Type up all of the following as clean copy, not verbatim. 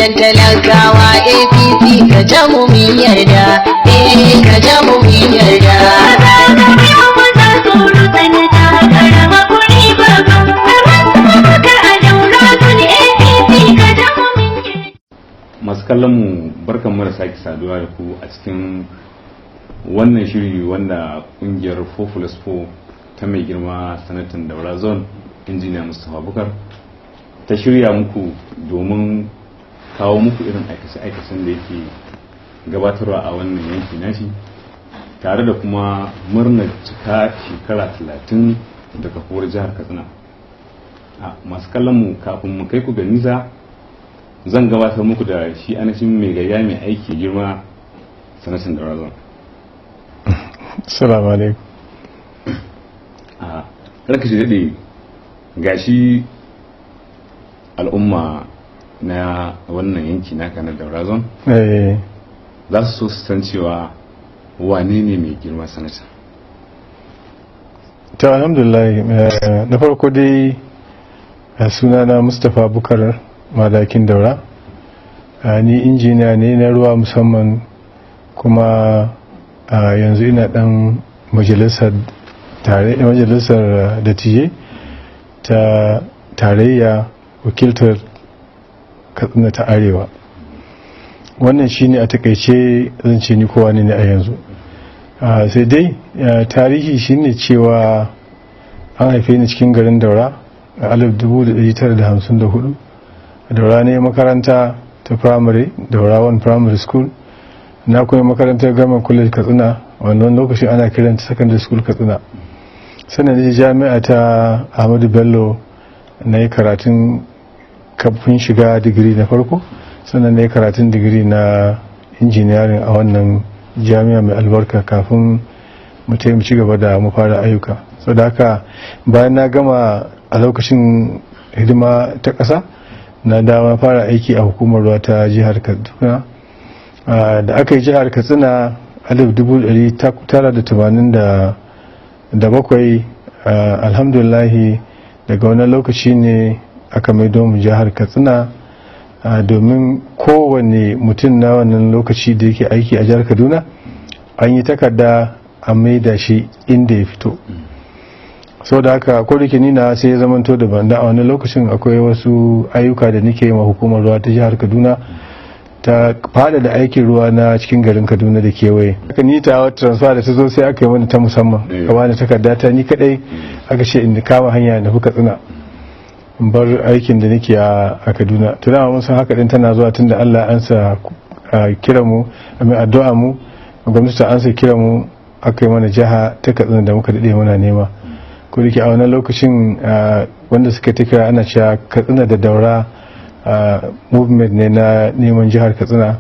Dan talakawa APC ka ja mu mun yarda, eh ka ja mu mun yarda. Masu kallon mu, barkan mu da sake saduwa da ku a cikin wannan shiri wanda kungiyar 4 plus 4 ta mai girma Sanatan Daura Zone, Injiniya Mustapha Bukar, ta shirya muku domin kawo muku irin aikace-aikacen da yake gabatarwa a wannan yanki nashi, tare da kuma murnar cika shekara 30 da kafuwar jihar Katsina. A masu kallon mu, kafin mu kai ku ga nisa, zan gabatar muku da shi ainihin mai gayya mai aiki, girma Sanatan Daura Zone. Assalamu alaikum. A ranka shi daɗe, gashi al'umma na wannan yanki naka na Daura Zone za su so su san cewa wane ne mai girma sanata? To, alhamdulillah, na farko dai sunana Mustapha Bukar Madakin Daura. Ni injiniya ne na ruwa musamman, kuma yanzu ina dan majalisar tare majalisar dattijai ta tarayya, wakiltar Katsina ta Arewa. Wannan shine a takaice zan ce ni kowa ne a yanzu. Sai dai tarihi shine cewa an haife ni cikin garin Daura a 1954. Daura ne makaranta ta primary, Daura One Primary School. Na kuma makarantar Government College Katsina, wannan lokacin ana kiranta Secondary School Katsina. Sannan je jami'a ta Ahmadu Bello, na yi karatun kafin shiga digiri na farko, sannan na yi karatun digiri na engineering a wannan jami'a mai albarka kafin mu mu ci gaba da mu fara ayyuka. So da haka, bayan na gama a lokacin hidima ta ƙasa, na dama fara aiki a Hukumar Ruwa ta Jihar Kaduna. Da aka yi jihar Katsina 1987, alhamdulillahi, daga wani lokaci ne aka maido mu jihar Katsina, domin kowane mutum na wannan lokaci da yake aiki a jihar Kaduna, an yi takarda a maida shi inda ya fito. Sau da haka, ko da ni na sai ya zamanto daban da a wani lokacin akwai wasu ayyuka da nake yi ma Hukumar Ruwa ta Jihar Kaduna ta fada da aikin ruwa na cikin garin Kaduna da kewaye. Aka ni ta transfer da ta zo, sai aka yi mana ta musamman, aka bani takarda ta ni kadai, aka ce in kama hanya na fi Katsina, in bar aikin da nake a Kaduna. To, dama mun san haka din tana zuwa, tunda Allah ya ansa kira mu mai addu'a mu, gwamnati ta ansa kira mu, aka yi mana jiha ta Katsina da muka dade muna nema. Ko da ke a wannan lokacin wanda suka ta kira ana cewa Katsina da Daura movement ne na neman jihar Katsina.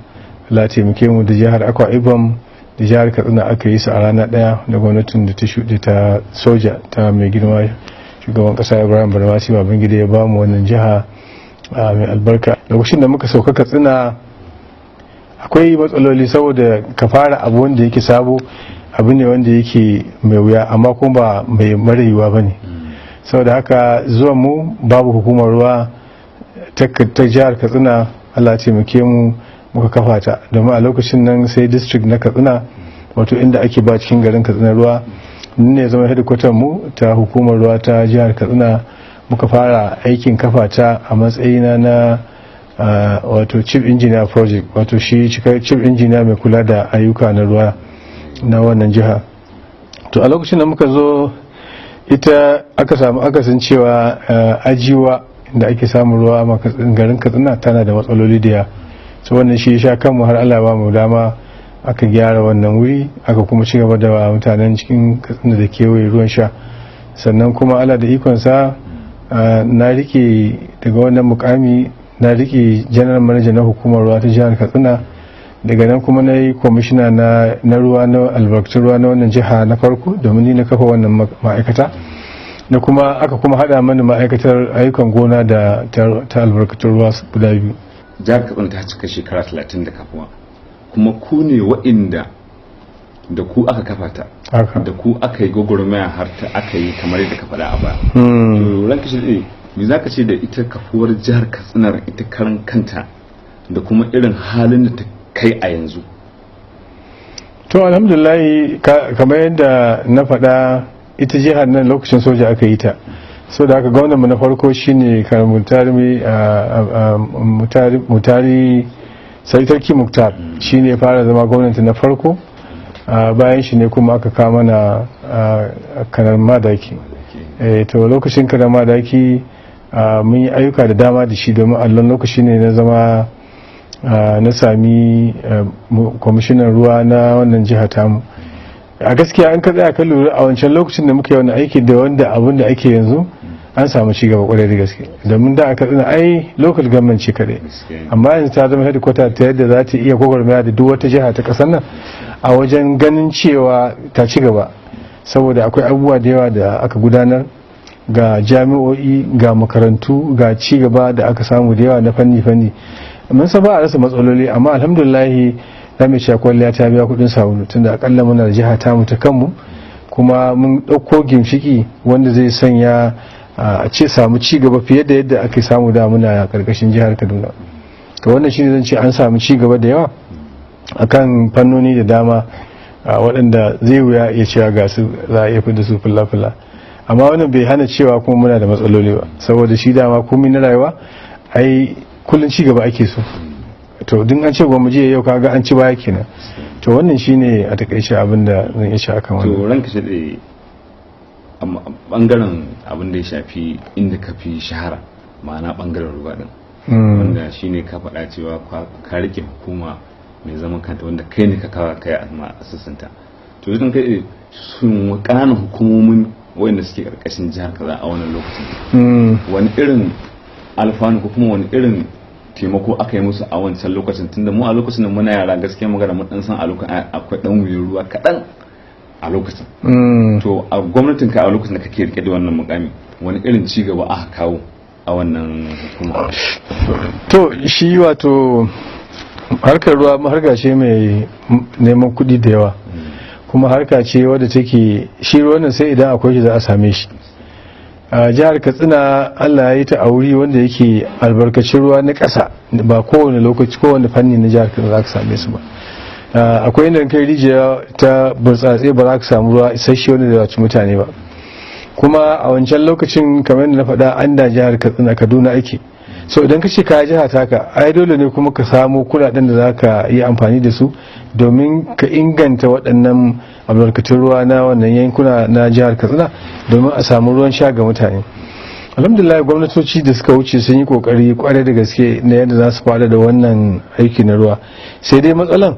Allah taimake mu, da jihar Akwa Ibom da jihar Katsina aka yi su a rana daya da gwamnatin da ta shuɗe ta soja ta mai girma shugaban kasa Ibrahim Badamasi Babangida ya ba mu wannan jiha mai albarka. Lokacin da muka sauka Katsina, akwai matsaloli, saboda ka fara abu wanda yake sabo, abu ne wanda yake mai wuya, amma kuma ba mai mara yiwuwa ba ne. Saboda haka, zuwan mu babu hukumar ruwa ta jihar Katsina. Allah taimake mu, muka kafa ta, domin a lokacin nan sai district na Katsina, wato inda ake ba cikin garin Katsina ruwa, ne zama headquarter mu ta Hukumar Ruwa ta Jihar Katsina. Muka fara aikin kafa ta a matsayina na wato chief engineer project, wato shi chief engineer mai kula da ayyuka na ruwa na wannan jiha. To, a lokacin da muka zo ita, aka samu akasin cewa Ajiwa da ake samun ruwa a garin Katsina tana da matsaloli da ya so. Wannan shi ya sha kanmu har Allah ba mu dama aka gyara wannan wuri, aka kuma ci gaba da mutanen cikin Katsina da kewaye ruwan sha. Sannan kuma Allah da ikonsa, na rike daga wannan mukami, na rike general manager na Hukumar Ruwa ta Jihar Katsina. Daga nan kuma na yi kwamishina na ruwa, na albarkatun ruwa na wannan jiha na farko, domin ni na kafa wannan ma'aikata, na kuma aka kuma hada mana ma'aikatar ayyukan gona da ta albarkatun ruwa guda biyu. Jihar Katsina ta cika shekara 30 da kafuwa, kuma ku ne wa'inda da ku aka kafa ta, da ku aka yi gwagwarmaya har ta aka yi kamar yadda ka faɗa a baya. To, ranka shi, me za ka ce da ita kafuwar jihar Katsinar ita karan kanta? da kuma irin halin da ta kai a yanzu? To alhamdulillah, kamar yadda na faɗa, ita jihar nan lokacin soja aka yi ta. So da haka gwamnan mu na farko shine Mutari Sarki Muktar, shine ya fara zama gwamnati na farko. Bayan shi ne kuma aka kama na Kanar Madaki. To lokacin Kanar Madaki mun yi ayyuka da dama da shi, domin allon lokaci ne na zama na sami kwamishinan ruwa na wannan jiha tamu. A gaskiya an ka tsaya ka lura, a wancan lokacin da muka yi wani aiki da wanda abun da ake yanzu, an samu ci gaba kwarai da gaske, domin da aka tsina ai local government ce kadai, amma yanzu ta zama headquarter ta yadda za ta iya gwagwarmaya da duk wata jiha ta kasar nan a wajen ganin cewa ta ci gaba, saboda akwai abubuwa da yawa da aka gudanar, ga jami'o'i, ga makarantu, ga ci gaba da aka samu da yawa na fanni-fanni. Mun san ba a rasa matsaloli, amma alhamdulillahi za mu cewa kwalliya ta biya kudin sabulu, tunda akalla muna da jiha ta mu ta kanmu, kuma mun ɗauko gimshiki wanda zai sanya a ce samu ci gaba fiye da yadda aka samu da muna karkashin jihar Kaduna. To wannan shine zan ce an samu ci gaba da yawa akan fannoni da dama, waɗanda zai wuya iya cewa ga su za a iya fi da su fulla-fulla. Amma wannan bai hana cewa kuma muna da matsaloli ba, saboda shi dama komai na rayuwa ai kullum ci gaba ake so. To duk an ce gwamnati jiya, yau kaga an ci baya kenan. To wannan shine a takaice abin da zan iya cewa akan wannan. To ranka shi, amma bangaren abin da ya shafi inda ka fi shahara, ma'ana bangaren ruwa din, wanda shine ka faɗa cewa ka rike hukuma mai zaman kanta wanda kai ne ka kawo kai a assistant. To idan kai sun ƙananan hukumomin wanda suke karkashin jihar kaza a wannan lokacin, wani irin alfanu ko kuma wani irin taimako aka yi musu a wancan lokacin? Tunda mu a lokacin da muna yara, gaskiya magana, mun dan san a lokacin akwai dan wuyan ruwa kaɗan a lokacin. To a gwamnatin ka, a lokacin da kake rike da wannan mukami, wani irin ci gaba aka kawo a wannan hukuma? To shi wato harkar ruwa harka ce mai neman kuɗi da yawa, kuma harka ce wadda take shi ruwan sai idan akwai shi za a same shi. A jihar Katsina Allah ya yi ta a wuri wanda yake albarkacin ruwa na ƙasa. Ba kowane lokaci kowane fanni na jihar Katsina za ka same su ba. Akwai inda kai rijiya ta burtsatse ba za ka samu ruwa isasshe wanda da ci mutane ba. Kuma a wancan lokacin, kamar yadda na faɗa, an da jihar Katsina Kaduna ake so. Idan ka ce ka jiha taka, ai dole ne kuma ka samu kuɗaɗen da za ka yi amfani da su domin ka inganta waɗannan albarkatun ruwa na wannan yankuna na jihar Katsina, domin a samu ruwan sha ga mutane. Alhamdulillah, gwamnatoci da suka wuce sun yi kokari kwarai da gaske na yadda za su fara da wannan aiki na ruwa. Sai dai matsalan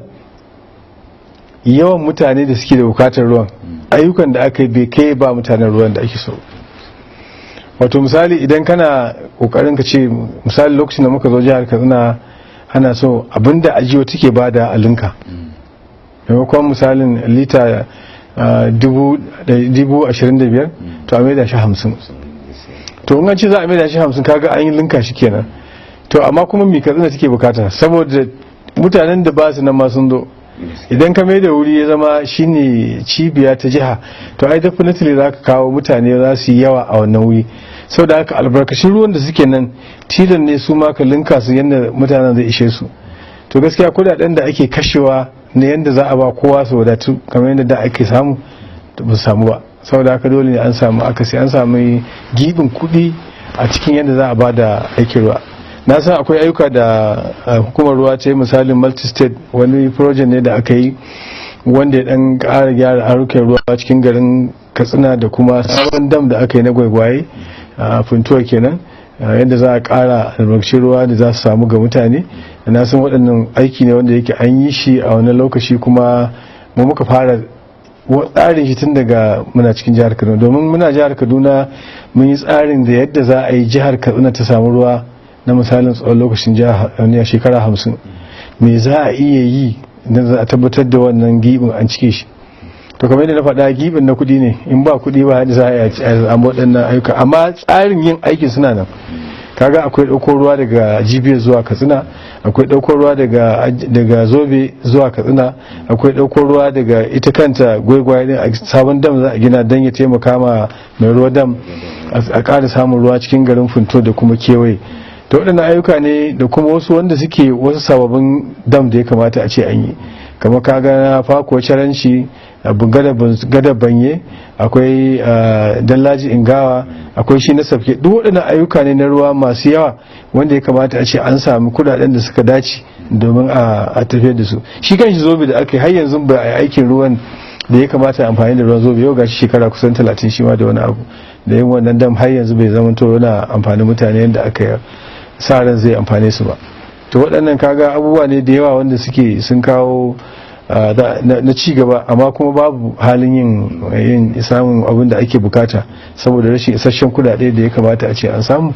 yawan mutane da suke da bukatar ruwan, ayyukan da aka yi bai kai ba mutanen ruwan da ake so. Wato misali, idan kana kokarin ka ce, misali lokacin da muka zo jihar Katsina, ana so abinda ajiyo take bada a linka, maimakon misalin lita 25,000, to a maida shi 50. To in an ce za a maida shi 50, kaga an yi linka shi kenan. To amma kuma mi Katsina take bukata? Saboda mutanen da ba su nan ma sun zo. Idan ka mai da wuri ya zama shine cibiya ta jiha, to ai definitely za ka kawo mutane za su yi yawa a wannan wuri. Saboda haka albarkacin ruwan da suke nan tilan ne su ma ka linka su yadda mutanen zai ishe su. To gaskiya kudaden da ake kashewa na yadda za a ba kowa su wadatu kamar yadda da ake samu, ba su samu ba. Saboda haka dole ne an samu akasi, an samu gibin kuɗi a cikin yadda za a ba da aikin ruwa. Na san akwai ayyuka da hukumar ruwa ta yi, misalin multi-state, wani project ne da aka yi wanda ya dan ƙara gyara harkar ruwa cikin garin Katsina, da kuma sabon dam da aka yi na Gwaigwaye a Funtuwa kenan, yadda za a ƙara albarkacin ruwa da za su samu ga mutane. Na san waɗannan aiki ne wanda yake an yi shi a wani lokaci, kuma mu muka fara tsarin shi tun daga muna cikin jihar Kaduna, domin muna jihar Kaduna mun yi tsarin da yadda za a yi jihar Katsina ta samu ruwa na misalin tsawon lokacin jihar shekara 50, me za a iya yi na za a tabbatar da wannan gibin an cike shi. To kamar yadda na faɗa, gibin na kuɗi ne. In ba kuɗi ba yadda za a yi a waɗannan ayyuka. Amma tsarin yin aikin suna nan. Kaga akwai ɗauko ruwa daga Jibiya zuwa Katsina, akwai ɗauko ruwa daga Zobe zuwa Katsina, akwai ɗauko ruwa daga ita kanta Gwaigwaye din, a sabon dam za a gina don ya taimaka ma mai ruwa dam a ƙara samun ruwa cikin garin Funto da kuma kewaye. To waɗannan ayyuka ne da kuma wasu wanda suke wasu sababbin dam da ya kamata a ce an yi, kamar kaga na Fako, Caranci, Gada Banye, akwai Dallaji Ingawa, akwai shi na Safke. Duk waɗannan ayyuka ne na ruwa masu yawa wanda ya kamata a ce an sami kudaden da suka dace domin a tafiyar da su. Shi kan shi Zobe da aka yi, har yanzu ba a yi aikin ruwan da ya kamata a amfani da ruwan Zobe. Yau gashi shekara kusan 30 shi ma da wani abu da yin wannan dam, har yanzu bai zama to yana amfani mutane yadda aka sa ran zai amfane su ba. To waɗannan kaga abubuwa ne da yawa wanda suke sun kawo na ci gaba, amma kuma babu halin yin samun abin da ake bukata saboda rashin isasshen kudade da ya kamata a ce an samu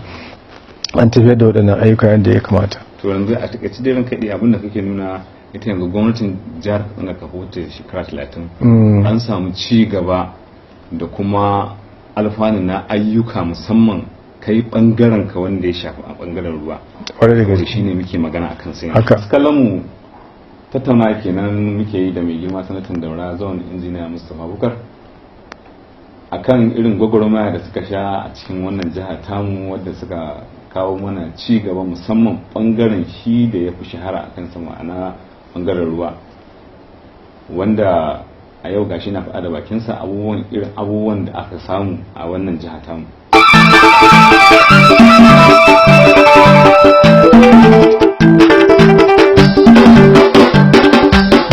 an tafiyar da waɗannan ayyuka yadda ya kamata. To yanzu a takaice dai, ranka dai, abin da kake nuna ita yanzu gwamnatin jihar Katsina kafa wata shekara 30, an samu ci gaba da kuma alfanu na ayyuka, musamman kai bangaren ka wanda ya shafi a bangaren ruwa. Kwarai da gaske. Shine muke magana akan sai Haka. Kallon mu, tattauna kenan muke yi da mai girma sanatan Daura Zone, Injiniya Mustapha Bukar, akan irin gwagwarmaya da suka sha a cikin wannan jiha tamu, wadda suka kawo mana ci gaba, musamman bangaren shi da ya fi shahara a kansa, ma'ana bangaren ruwa, wanda a yau gashi na faɗa da bakinsa abubuwan, irin abubuwan da aka samu a wannan jiha tamu.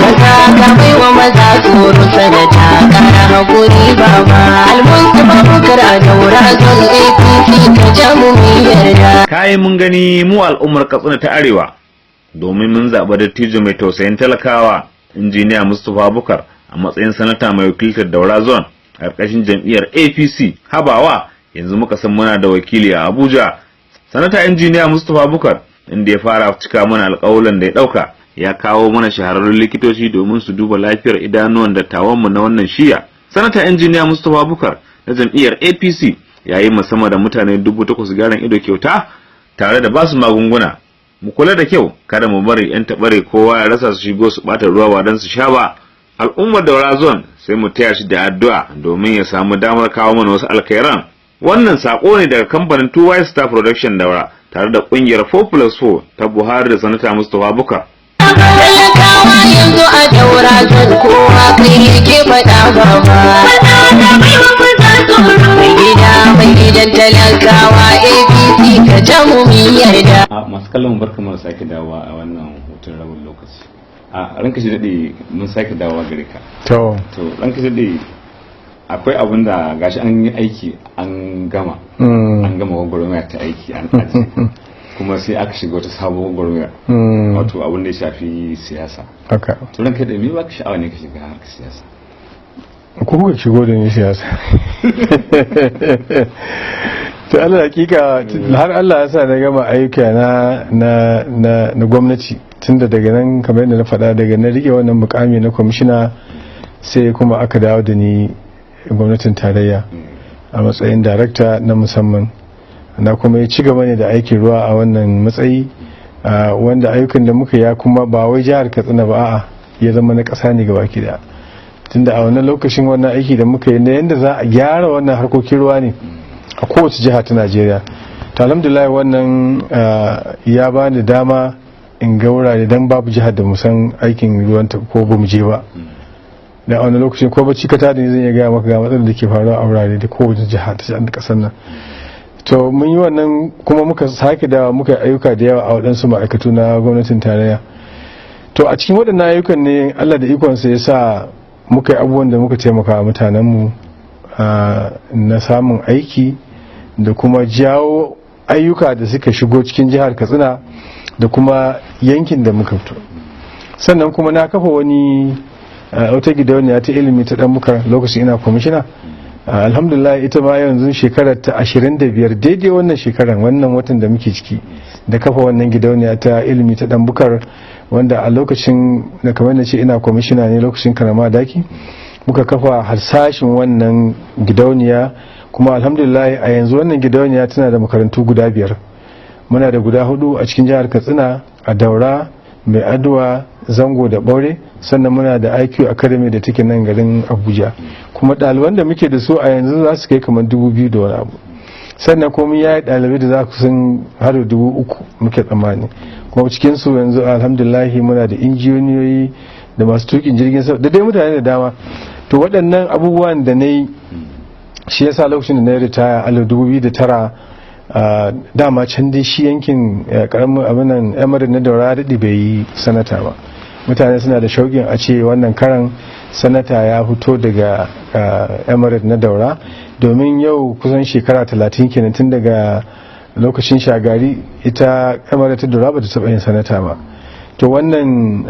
Maza ka bai wa maza tsoro, sanata kara hakuri baba. Almustapha Bukar a Daura Zone, APC ka jamu mu yarda. Kayi mun gani mu al'ummar Katsina ta Arewa, domin mun zaɓi dattijo mai tausayin talakawa, Injiniya Mustapha Bukar, a matsayin sanata mai wakiltar Daura Zone a ƙarƙashin jam'iyyar APC. Habawa, yanzu muka san muna da wakili a Abuja, Sanata Injiniya Mustapha Bukar, inda ya fara cika mana alƙawulan da ya ɗauka. Ya kawo mana shahararrun likitoci domin su duba lafiyar idanuwan dattawanmu na wannan shiya. Sanata Injiniya Mustapha Bukar na jam'iyyar APC ya yi sama da mutane 8,000 gyaran ido kyauta tare da basu magunguna. Mu kula da kyau, kada mu bari yan taɓare kowa ya rasa su shigo su ɓata ruwa ba don su sha ba. Al'ummar Daura Zone, sai mu taya shi da addu'a domin ya samu damar kawo mana wasu alkhairan. Wannan sako ne daga kamfanin 2Y Star Production Daura tare da kungiyar 4 plus 4 ta Buhari da Sanata Mustapha Bukar. Talakawa yanzu a Daura Zone kowa kai yake faɗa baba. Mai gida, mai gidan talakawa, APC ka jamu mu yarda. A masu kallon, barka mu da sake dawowa a wannan hutun rabin lokaci. A ranka shi daɗe, mun sake dawowa gare ka. To. To ranka shi daɗe, akwai abin da gashi an yi aiki an gama, an gama gwagwarmaya ta aiki an aji, kuma sai aka shiga wata sabon gwagwarmaya, wato abin da ya shafi siyasa. Haka. To ranka da me baka sha'awa ne ka shiga harkar siyasa? Ko kuka shigo da ni siyasa? To Allah hakika, har Allah ya sa na gama ayyuka na gwamnati, tunda daga nan, kamar yadda na faɗa, daga na rike wannan mukami na kwamishina, sai kuma aka dawo da ni gwamnatin tarayya a matsayin darakta na musamman. Na kuma ya ci gaba ne da aikin ruwa a wannan matsayi, wanda ayyukan da muka ya kuma ba wai jihar Katsina ba, a'a, ya zama na ƙasa ne gaba ki daya, tunda a wannan lokacin wannan aiki da muka yi na yadda za a gyara wannan harkokin ruwa ne a kowace jiha ta Najeriya. To alhamdulillah, wannan ya ba ni dama in ga wurare, don babu jihar da musan aikin ruwan ta ko ba mu je ba. Da a wani lokacin ko bacci ka tada ni, zan iya gaya maka ga matsalar da ke faruwa a wurare da kowace jiha ta kasar nan. To mun yi wannan, kuma muka sake dawa muka yi ayyuka da yawa a waɗansu ma'aikatu na gwamnatin tarayya. To a cikin waɗannan ayyukan ne Allah da ikonsa ya sa muka yi abubuwan da muka taimaka wa mutanenmu na samun aiki da kuma jawo ayyuka da suka shigo cikin jihar Katsina da kuma yankin da muka fito. Sannan kuma na kafa wani wata gidauniya ta ilimi ta Dan Muka lokacin ina kwamishina. Alhamdulillah, ita ma yanzu shekarar ta 25 daidai wannan shekarar, wannan watan da muke ciki, da kafa wannan gidauniya ta ilimi ta Dan Bukar, wanda a lokacin da, kamar na ce, ina kwamishina ne lokacin Karama Daki muka kafa harsashin wannan gidauniya. Kuma alhamdulillah, a yanzu wannan gidauniya tana da makarantu guda biyar. Muna da guda hudu a cikin jihar Katsina, a Daura, Mai Aduwa, Zango da Ɓaure. Sannan muna da IQ Academy da take nan garin Abuja. Kuma ɗaliban da muke da su a yanzu za su kai kamar 2,000 da wani abu. Sannan kuma ya yi ɗalibai da za ku san har 3,000 muke tsammani, kuma cikin su yanzu alhamdulillahi muna da injiniyoyi da masu tukin jirgin sama da dai mutane da dama. To waɗannan abubuwan da na yi shi yasa lokacin da na yi ritaya a 2009, dama can dai shi yankin karamin abinan emirate na Daura daɗi bai yi sanata ba. Mutane suna da shauƙin a ce wannan karan sanata ya fito daga emirate na Daura, domin yau kusan shekara 30 kenan tun daga lokacin Shagari ita emirate ta Daura ba ta taɓa yin sanata ba. To wannan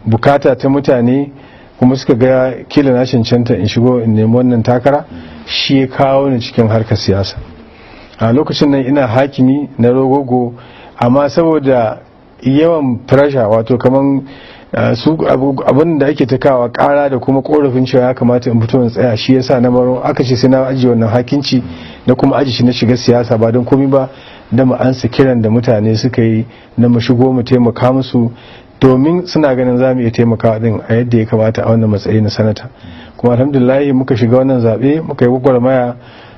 bukata ta mutane kuma suka ga kila na cancanta in shigo in nemi wannan takara, shi ya kawo ni cikin harkar siyasa. A lokacin nan ina hakimi na Rogogo, amma saboda yawan pressure, wato kaman su abin da ake ta kawo kara da kuma korafin cewa ya kamata in fito in tsaya, shi yasa na baro aka ce sai na ajiye wannan hakinci na kuma aji shi na shiga siyasa, ba don komai ba da mu ansa kiran da mutane suka yi na mu shigo mu taimaka musu, domin suna ganin za mu iya taimakawa din a yadda ya kamata a wannan matsayi na sanata. Kuma alhamdulillah muka shiga wannan zaɓe, muka yi gwagwarmaya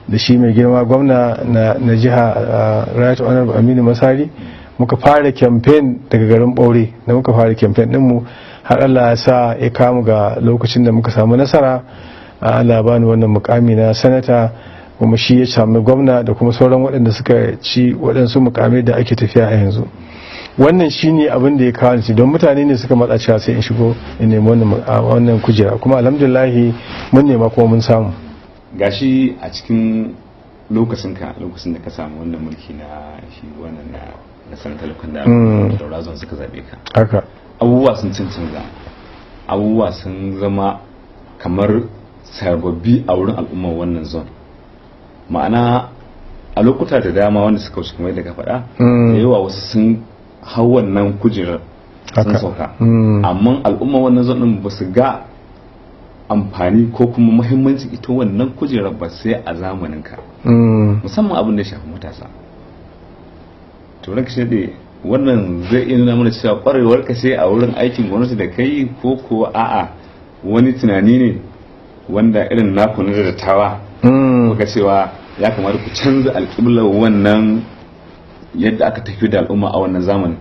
da shi mai girma gwamna na jiha, Right Honorable Aminu Masari. Muka fara campaign daga garin Ɓaure da muka fara campaign ɗinmu har Allah ya sa ya kamu ga lokacin da muka samu nasara, Allah bani wannan mukami na sanata, kuma shi ya sami gwamna da kuma sauran waɗanda suka ci waɗansu mukamai da ake tafiya a yanzu. Wannan shine abin da ya kawo ni, don mutane ne suka matsa cewa sai in shigo in nemi wannan kujera, kuma alhamdulillah mun nema kuma mun samu. Gashi a cikin lokacinka, lokacin da ka samu wannan mulki na shi wannan na sanatar lokacin da Daura Zone suka zabe ka, haka, abubuwa sun cancanza, abubuwa sun zama kamar sababbi a wurin al'ummar wannan zone. Ma'ana a lokuta da dama wanda suka wuce, kamar yadda ka faɗa, da yawa wasu sun hau wannan kujerar sun sauka, amma al'ummar wannan zone din ba su ga amfani ko kuma muhimmancin ita wannan kujerar ba sai a zamanin ka, musamman abin da ya shafi matasa. To ranka shi da wannan zai iya nuna mana cewa kwarewar ka sai a wurin aikin gwamnati da kai, ko ko a'a wani tunani ne wanda irin naku na dattawa kuka cewa ya kamata ku canza alƙiblar wannan yadda aka tafi da al'umma a wannan zamanin?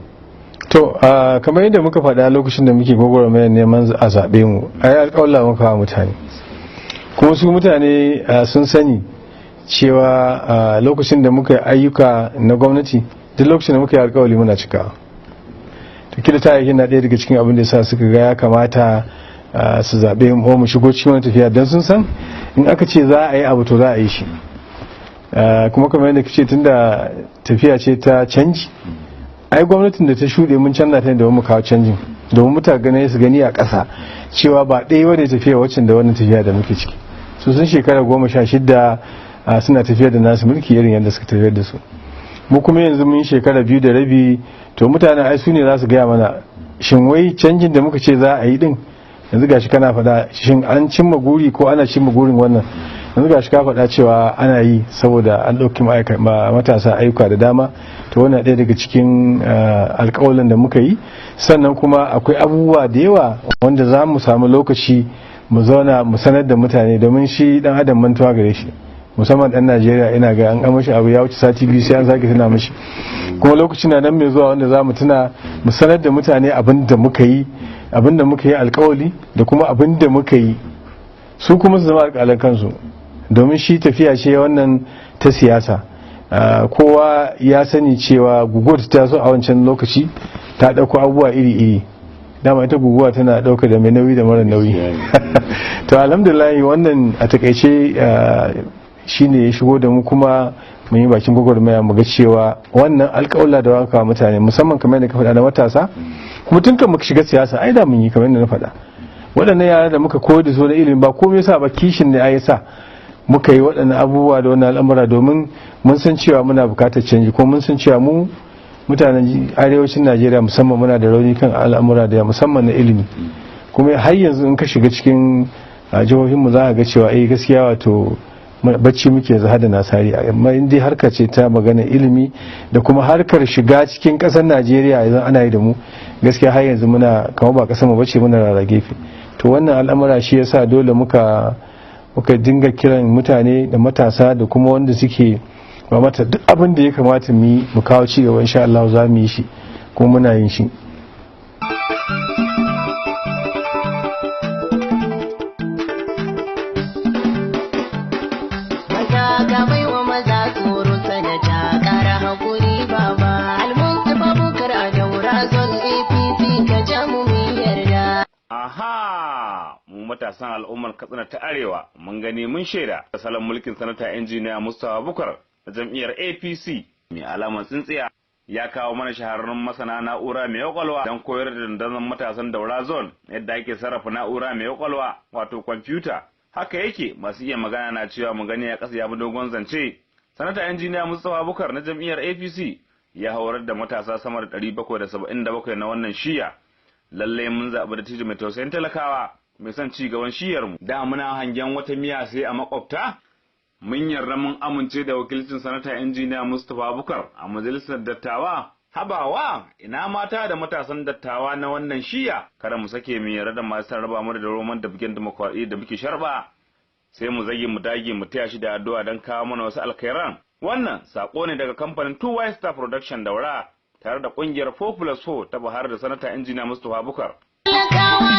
To kamar yadda muka faɗa lokacin da muke gwagwarmayar neman a zaɓe mu, a yi alƙawalla muka wa mutane, kuma su mutane sun sani cewa lokacin da muka yi ayyuka na gwamnati, duk lokacin da muka yi alƙawali muna cikawa. To kila ta yi na ɗaya daga cikin abin da ya sa suka ga ya kamata su zaɓe mu mu shigo cikin wani tafiya, don sun san in aka ce za a yi abu to za a yi shi. Kuma kamar yadda kace, tunda tafiya ce ta canji, ai gwamnatin da ta shuɗe mun canza ta ne domin mu kawo canjin, domin mutane su gani a ƙasa cewa ba ɗaya wane tafiya waccan da wannan tafiya da muke ciki. Su sun shekara 16 suna tafiya da nasu mulki irin yadda suka tafiyar da su. Mu kuma yanzu mun shekara 2.5. To mutane ai su ne za su gaya mana, shin wai canjin da muka ce za a yi din, yanzu gashi kana faɗa, shin an cimma guri ko ana cimma gurin wannan? Yanzu gashi ka faɗa cewa ana yi, saboda an ɗauki matasa ayyuka da dama. To wannan ɗaya daga cikin alƙawalin da muka yi. Sannan kuma akwai abubuwa da yawa wanda za mu samu lokaci mu zauna mu sanar da mutane, domin shi ɗan adam mantuwa gare shi, musamman ɗan Najeriya. Ina ga an mashi abu ya wuce sati 2 sai an sake tuna mashi. Kuma lokacin na nan mai zuwa wanda za mu tuna mu sanar da mutane abin da muka yi, abin da muka yi alkawali da kuma abin da muka yi, su kuma su zama alƙalan kansu. Domin shi tafiya ce wannan ta siyasa, kowa ya sani cewa guguwar ta so a wancan lokaci ta ɗauko abubuwa iri-iri. Dama ita guguwa tana ɗauka da mai nauyi da mara nauyi. To alhamdulillah, wannan a takaice shine ya shigo da mu, kuma mun yi bakin gwagwarmaya mu ga cewa wannan alƙawla da waka mutane, musamman kamar yadda ka faɗa na matasa. Kuma tun kan muka shiga siyasa ai da mun yi, kamar yadda na faɗa, waɗannan yara da muka koyar da su na ilimi, ba komai yasa ba, kishin ne ai sa muka yi waɗannan abubuwa da wannan al'amura, domin mun san cewa muna buƙatar canji, ko mun san cewa mu mutanen arewacin Najeriya musamman muna da rauni kan al'amura da musamman na ilimi. Kuma har yanzu in ka shiga cikin jihohinmu za ka ga cewa eh gaskiya wato bacci muke yanzu hada nasari, amma in dai harka ce ta magana ilimi da kuma harkar shiga cikin kasar Najeriya, yanzu ana yi da mu, gaskiya har yanzu muna kamar ba kasar mu bace, muna rara gefe. To wannan al'amura shi yasa dole muka dinga kiran mutane da matasa da kuma wanda suke Ba mata duk abin da ya kamata mu yi mu kawo ci gaba, insha Allah za mu yi shi kuma muna yin shi. Maza ga baiwa maza tsoro, sanata kara hakuri baba. Almustapha Bukar a Daura Zone, APC ka ja mu mu yarda. Aha! Mu matasan al'ummar Katsina ta Arewa mun gani mun shaida salon mulkin sanata injiniya Mustapha Bukar na jam'iyyar APC mai alamar tsintsiya. Ya kawo mana shahararrun masana na'ura mai kwakwalwa don koyar da dandazon matasan Daura Zone yadda ake sarrafa na'ura mai kwakwalwa, wato kwamfuta. Haka yake, masu iya magana na cewa mu gani a ƙasa ya bi dogon zance. Sanata injiniya Mustapha Bukar na jam'iyyar APC ya horar da matasa sama da 777 na wannan shiya. Lalle mun zaɓi dattijo mai tausayin talakawa, mai son ci gaban shiyarmu. Da muna hangen wata miya sai a makwabta. Mun yarda mun amince da wakilcin sanata injiniya Mustapha Bukar a majalisar dattawa. Habawa, ina mata da matasan dattawa na wannan shiya? Kada mu sake mu yarda da masu raba mu da roman da bikin dimokuraɗiyya da muke sharba. Sai mu zage mu dage mu taya shi da addu'a don kawo mana wasu alkhairan. Wannan sako ne daga kamfanin 2Y Star Production Daura tare da kungiyar 4 plus 4 ta Buhari da sanata injiniya Mustapha Bukar. Talakawa.